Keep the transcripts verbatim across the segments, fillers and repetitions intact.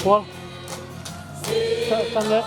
Paul. Sa-, sanglet.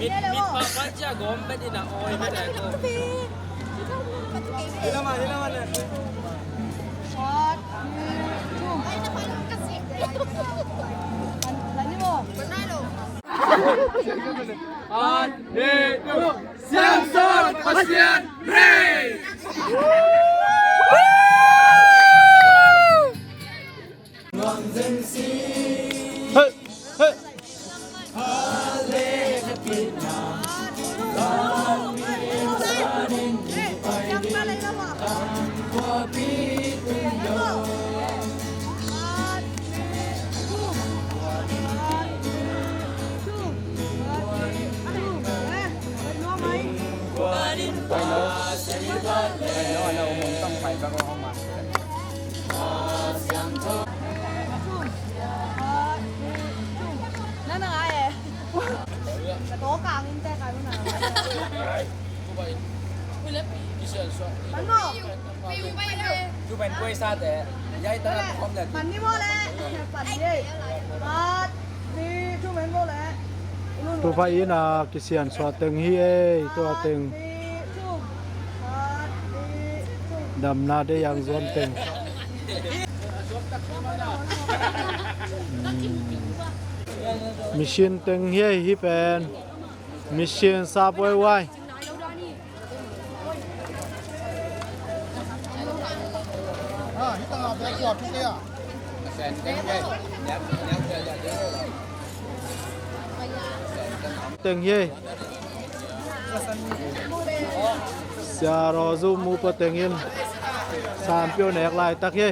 Mit, mit pa, pa cia gom bek ina oi bek ina ko. One, two. Siangsawn Pasian Rei! Hey, hey. Tupa inn a kisiansuah teng hi ei, tua teng. Damna deih a hong zuan teng. Mission teng hi ei, hih pen. Mission sa buai buai. Teng hi. Sia Raw Zu mu pa teng in. San piu nek laitak hi.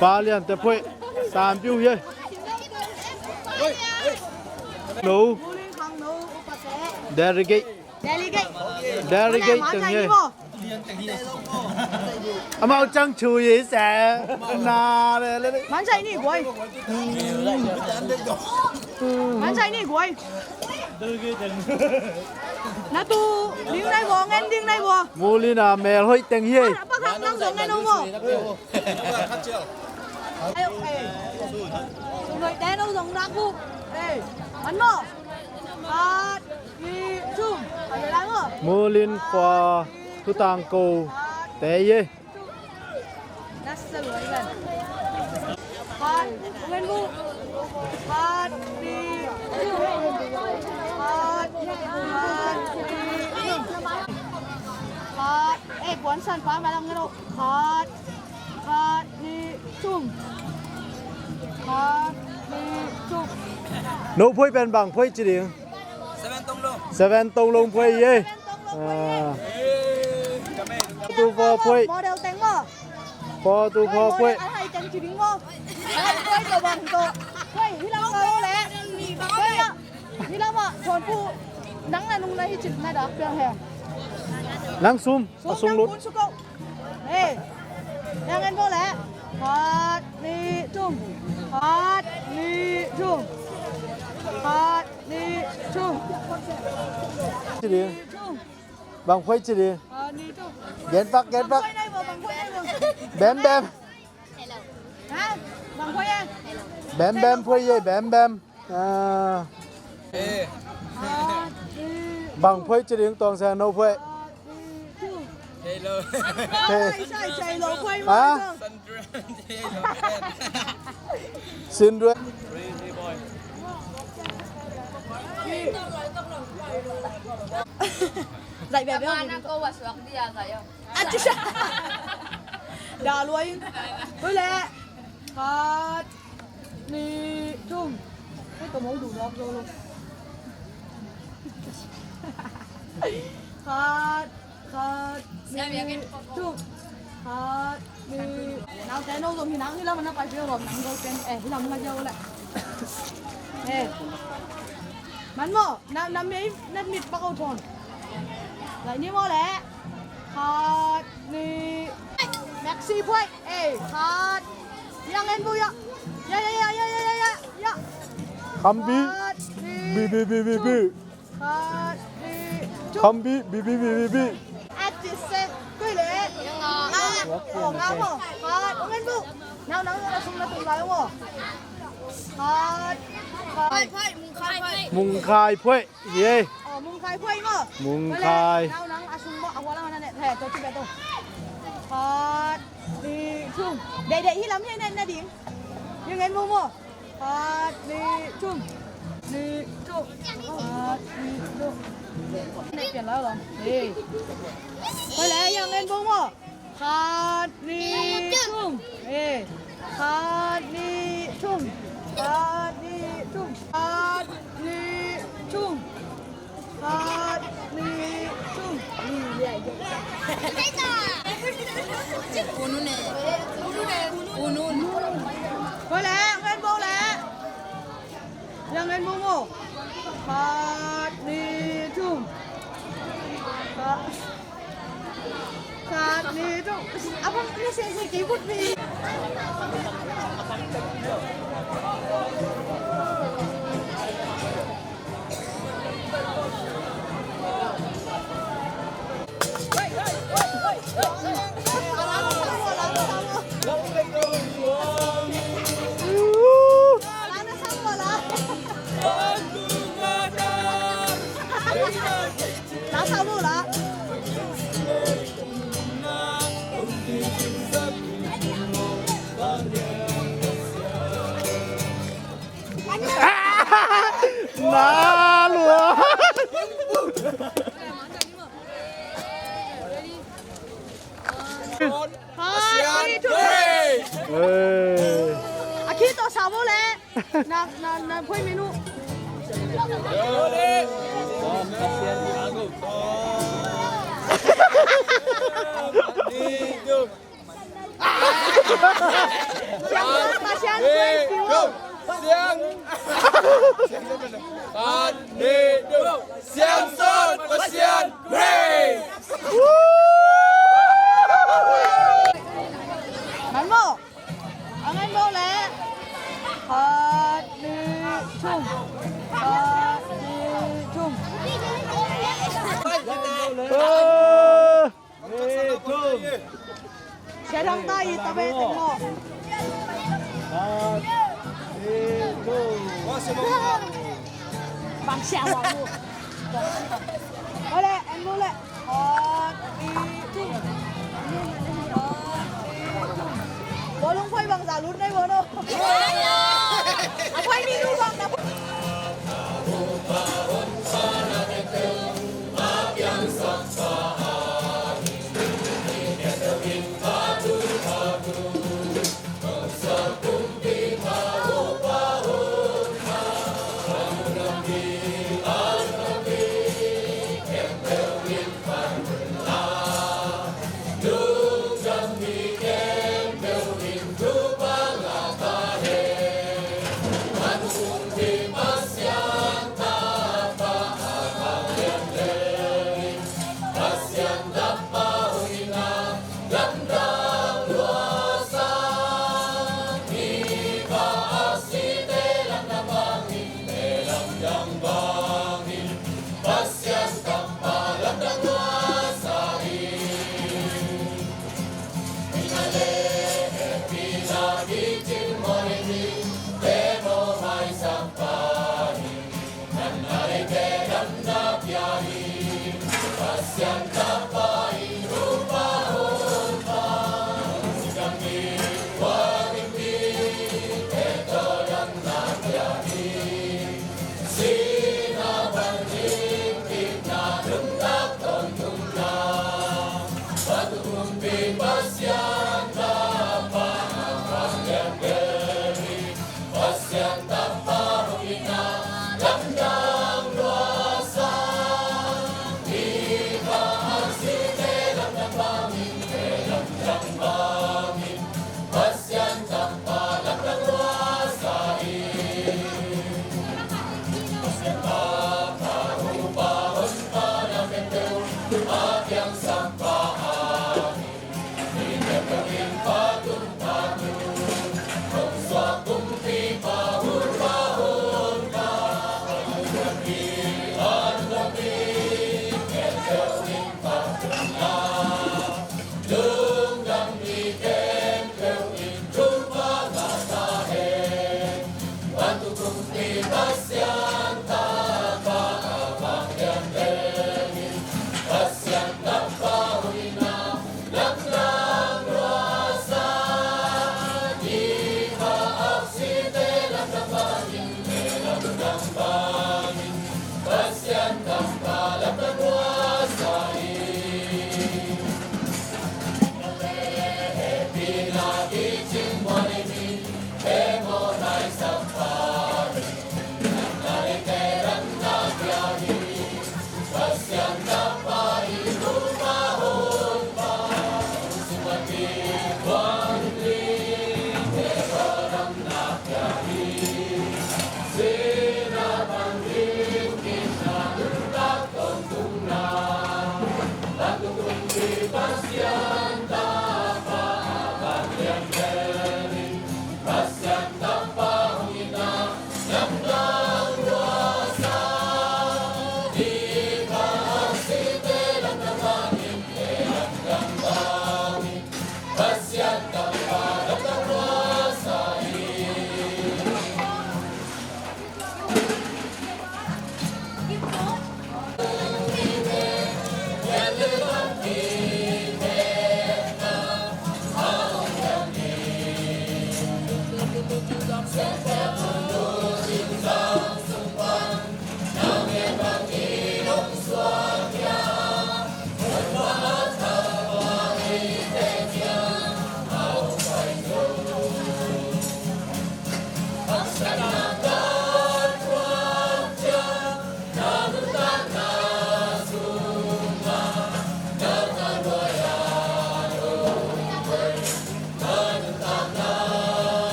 Pa Lian te phuai, san piu hi. No. Delegate. Delegate. Delegate teng hi. Amau cang chu yi se. Na le le le. Man sai ni guai. Man sai ni guai. Na tu ding nai bo, ngen ding nai bo. Mu Lin a mel hoih teng hi. Pa khak nang zong ngen o bo. Ai, eh. Sum noi te no zong nak bu. Eh, man mo. Khat, nih, thum. Khat lai lai mo. Mu Lin khua, Thu Tang Ko te hi. Nasa luai kan. Khat, ngen bu. Khat, nih, thum. Khat, khat, nih, thum. Khat, eh, puan san pa ma lam ngen o. Khat, khat, nih, thum. Khat, nih, thum. No phuai pen bang phuai ci ding. Seven Tong Long. Seven Tong Long phuai hi. Ah. Four two four phuai. Model teng mo. Four two four phuai. Ai, hai teng ci ding mo. Ai, phuai to bang to. Phuai, hi lam lo le. Phuai ya. Hi lam a, thon pu. Nang na nung na hi cin na dak piang he. Nang sum, a sung lut. Suk ko. Hey. Yang en bo le. Khat, nih, thum. Khat, nih, thum. Khat, nih, thum. Ci ding. Thum. Bang phuai ci ding. Khat, nih, thum. Gen pak, gen pak. Bang phuai nai bo, bang phuai nai bo. Bem bem. Ha? Bang phuai ya. Bem bem phuai ye, bem bem. Ah. Eh. Bang phuai ci ding Tuang Siang, no phuai. Hello. Hey. Sai, sai, sai lo phuai. Ha? Sundran. Sundran. Zai bia bia. Dah luai. Hui le. Khat, nih, thum. Hei, ka mong duh dawk zo lo. Khat, khat, nih, thum. Khat, nih. Naute no zong hi nang hi lam na pai pia rom nang zo pen. Eh, hi lam na zo le. Eh. Man mo, na, na mei, na mit pa ko thon. Lai ni mo le. Khat, nih. Maxi phuai. Eh, khat. Yang en bu ya. Ya, ya, ya. Khambi. Khat, nih, bi, bi, bi, bi, bi. Thum. Khat, nih, thum. Khambi, bi, bi, bi, bi, bi. At the same. Kui le. Nga. Nga. Oh, nga mo. Khat, ong en bu. Nau, nau, nau, sum na tung lai mo. Khat, khat. Phuai, phuai, mung khai phuai. Mung khai phuai. Ye. Oh, mung khai phuai mo. Mung khai. Nau nang a sung mo, a hua lam na ne, he, to ci be to. Khat, nih, thum. Dei, dei, hi lam hi ne, na ding. Hi ngen mo mo. Khat, nih, thum. Nih, thum. Khat, nih, thum. Ne pian lau lam. He. Phuai le, hi ngen mo mo. Khat, nih, thum. Eh. Khat, nih, thum. Khat, nih, thum. Khat, nih, thum. Khat, nih, thum. Unun e. Unun. Phuai le, ngen bo le. Yang ngen bo mo. Khat, nih, thum. Khat, nih, thum. Abang, ni se se kei but ni. Na lua. Hey. A khi to sa bo le. Na, na, na phuai menu. Pasian, Pasian, Pasian. Khat, nih, thum. Siangsawn Pasian Grace. Ngan maw? A ngan maw leh. Khat, nih, thum. Khat, nih, thum. Sia dang ta i ta be teng maw. Bang sia maw mu. Ole, en mu le. Bawlung phoi bang za lut nei bo no. A phoi mi nu bang na.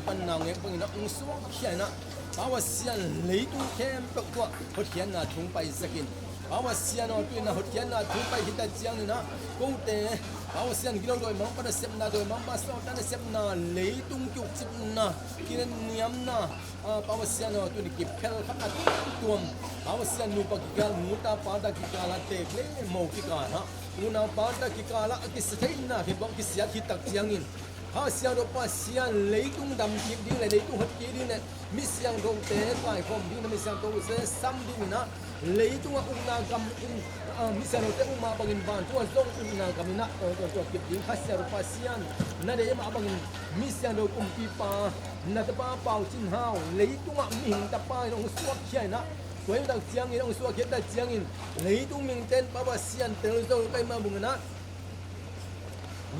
Pan nau ngek bangin a ung suak khia in ah, Pa Pasian leitung khempeuh tawh hotkhiatna thu hong paisak in. Pa Pasian aw, tu in ah hotkhiatna thu hong pai khit tak ciangin ah, kote Pa Pasian gilo dawimangpa nasepna, dawimangpa Satan nasepna, leitung kiukcipna, kinanniamna, ah, Pa Pasian aw, tu in kiphel khat a tuamtuam, Pa Pasian nupa kikal, nuta pata kikal a teek le mo kikal ah, unau pata kikal ah a kisa theihna khempeuh kisiat khit tak ciangin, Kha Siangtho Pasian leitung damkik ding le leitung hotkik ding le mi siangthote kaikhawm ding le mi siangthote sam ding in ah, leitungah ukna gam in, ah, mi siangthote uh mah bangin vantung ah zong ukna gam in ah, ah, ah, ah, kip ding Kha Siangtho Pasian na deih mah bangin mi siangtho kumpipa na tapa Pau Cin Hau leitungah mihing tapa in hong suakkhia in ah, tua hi tak ciangin hong suakkhia tak ciangin leitung mingten Pa Pasian tel zo ka hih mah bangin ah,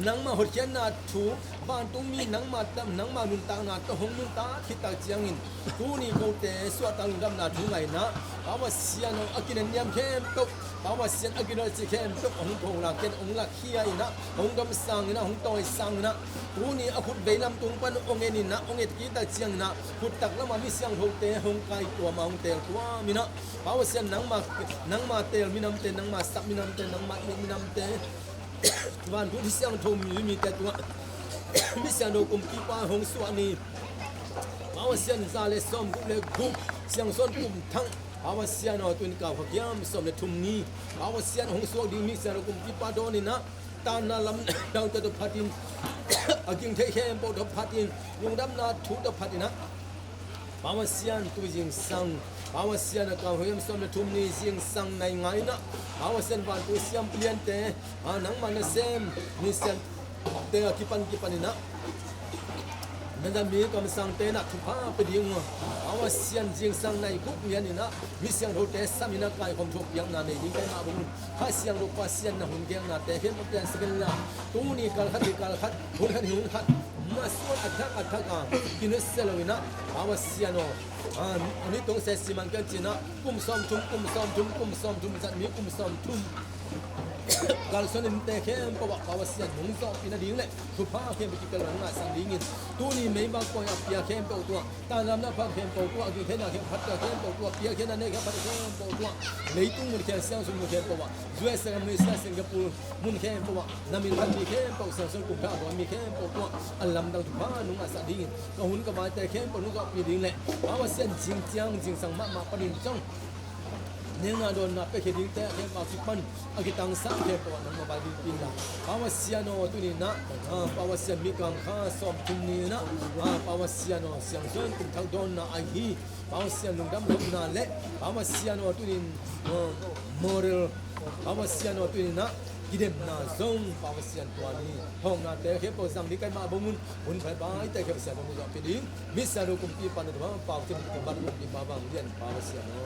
nangmah hotkhiatna thu, vantungmi nangmah tam, nangmah nuntakna tawh hong nuntak khit tak ciangin, tuni kote suahtak lungdamna thu ngaihna, Pa Pasian aw, a kinanniam khempeuh, Pa Pasian a gilo cih khempeuh hong pholak in, hong lakkhia in ah, hong gamsang in ah, hong tawisang in ah, tuni a khut veilam tung pan hong en in ah, hong et khit tak ciangin ah, khut tak lamah mi siangthote hong kaituam a, hong teltuam in ah, Pa Pasian nangmah, nangmah teel minamte, nangmah sap minamte, nangmah it minamte, vantung mi siangtho mi, mite tungah mi siangtho kumpipa hong suah ni. Pa Pasian za le sawmguk le guk, Siangsawn Kum Thang, Pa Pasian aw, tu in kau kha kiam sawm le thum ni. Pa Pasian hong suak ding mi siangtho kumpipa dawn in ah, tanna lam dangte tawh phatin, a ging theih khempeuh tawh phatin, lungdamna thu tawh phatin ah, Pa Pasian tu zingsang Pau a Sian, a kal huim sawm le thum ni zingsang nai nga in ah, Pau a Sian, vantung siam pliante, a nangmah nasem misiante a kipan kipan in ah, na zat mi kamsangte in ah thupha pia ding uh a, Pau a Sian, zingsang nai guk lian in ah mi siangthote sam in ah kaikhawm thuak piakna nei ding ka hih mah bangin, Kha Siangtho Pasian na hun gelnate khempeuh piangsak inla, tuni kal khat hi kal khat, hun khat hi hun khat, masuan a thak a thak a kinusia lo in ah, Pau a Sian aw, a, a ni tungse siman kan cin ah, kum sawmthum, kum sawmthum, kum sawmthum, zat mi kum sawmthum kalsuan limte khempeuh ah Pau a Sian nung zawhpih nading le thupha khempeuh kipia lo na ngaihsak dingin, tuni meibak pawi a pia khempeuh tuah, tanlamna pha khempeuh tuah, a gingtheina khempeuh phatia khempeuh tuah, piakkhiatna nei khempeuh phatia khempeuh tuah, leitung mun khempeuh, siangsun mun khempeuh ah, U S A, Malaysia, Singapore mun khempeuh ah na min phat mi khempeuh, siangsun kum thak a dawn mi khempeuh tuah, a lamdang thupha nung ngaihsak dingin, ka hun ka vaite khempeuh nung zawhpih ding le Pau a Sian, zing ciang zingsang mahmah panin zong nilna dawnna piakhia dingte a khempeuh kipan a kitangsam khempeuh ah nangmah bai ding pia inla, Pau a Sian aw, tuni in ah, a, Pau a Sian, Mikang kha sawmthum ni in ah, a, Pau a Sian aw, siangsun kum thak dawnna ahi Pau a Sian, lungdam lawhna le Pau a Sian aw, tuni in, a, moral, Pau a Sian aw, tuni in ah kidemna zong Pau a Sian, tua ni hawknate khempeuh zang ding ka hih mah bangin, hun pha baite khempeuh Sian aw, nung zawhpih ding. Misiangtho kumpipa na tungah Pau Cin Kibat kumpipa bang lian Pau a Sian aw.